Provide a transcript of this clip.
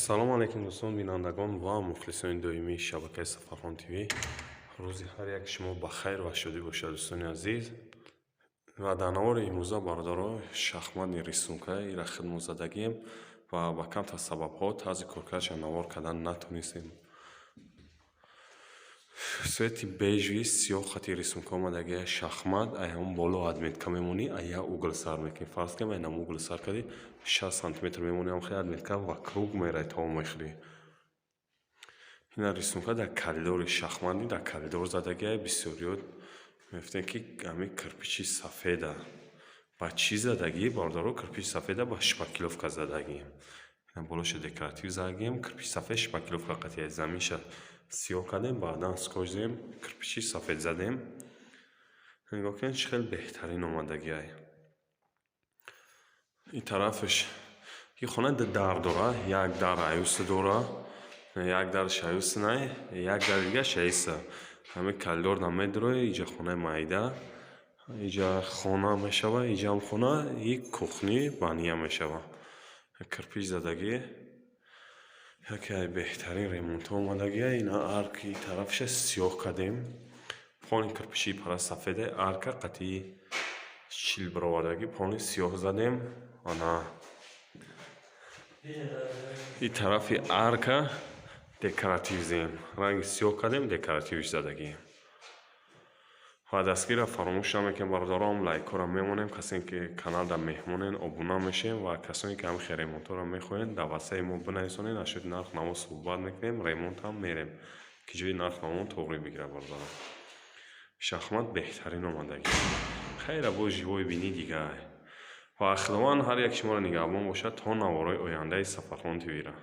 Салому алейкум, дӯстон, бинандагон ва мухлисони доимии шабакаи Сафархон ТВ. Рӯзи ҳар як шумо ба хайр ва шодӣ бошад, дӯстони азиз. Ва дар навори имрӯза, бародаро, шахматный рисунка ира хидмат задагием ва ба камтар сабабҳо тарзи коркардашро навор кардан натонистем. Цвети бежевый, сиёҳ хати рисунка омадагия. Шахмат ай ҳамон боло отметка мемонӣ, ай як угол сар мекунӣ. Фарз кунем, ай нам угол сар кардӣ, 60 сантиметр мемонӣ, ҳам хеле отметка вокруг меравӣ то мехӯрӣ. Ина рисунка дар коридори шахматный, дар коридор задагия. Бисёриёт мегуфтем, ки ҳамин кирпичи сафеда ба чӣ задагӣ? Бародаро, кирпичи сафеда ба шпаклёвка задагӣ. Ина болоша декоратив задагием, кирпичи сафед шпаклёвка қатия. Заминша сиёҳ кардем, баъдан скотч задем, кирпичи сафед задем. Нигоҳ кунед, чӣ хеле беҳтарин омадагиай. Ин тарафаш, ин хона ду дар дора: як дар аюса дора, як дарш аюса най, як дари дигараш аиса. Ҳамин коридор намедурои, иҷа хонаи майда, иҷа хона мешава, иҷаам хона и кухни, баня мешава. Кирпич задагӣ, яке аз беҳтарин ремонтҳо омадагия. Ина арки тарафаша сиёҳ кардем, пони кирпичи пара сафеде, арка қатъи чил баровардагӣ, пони сиёҳ задем. Ана ин тарафи арка декоратив зем, ранги сиёҳ кардем, декоративиш задагӣ. Ва дастгирро фаромӯш намекунем, бародаром, лайкҳоро мемонем. Касе ки каналда меҳмонен, обуна мешем. Ва касоне ки ҳамин хел ремонтҳоро мехоҳед, дар ватсапи мо бинависонед, нашуд нарх наво суҳбат мекунем, ремонтам мерем, ки ҷои нарх навон тоғрӣ бигирад. Бародаром, шахмат беҳтарин омадагӣ. Хайра, бо живой бинӣ дигар. Ва Худованд ҳар як шуморо нигаҳбон бошад то наворҳои ояндаи Сафархон ТВра.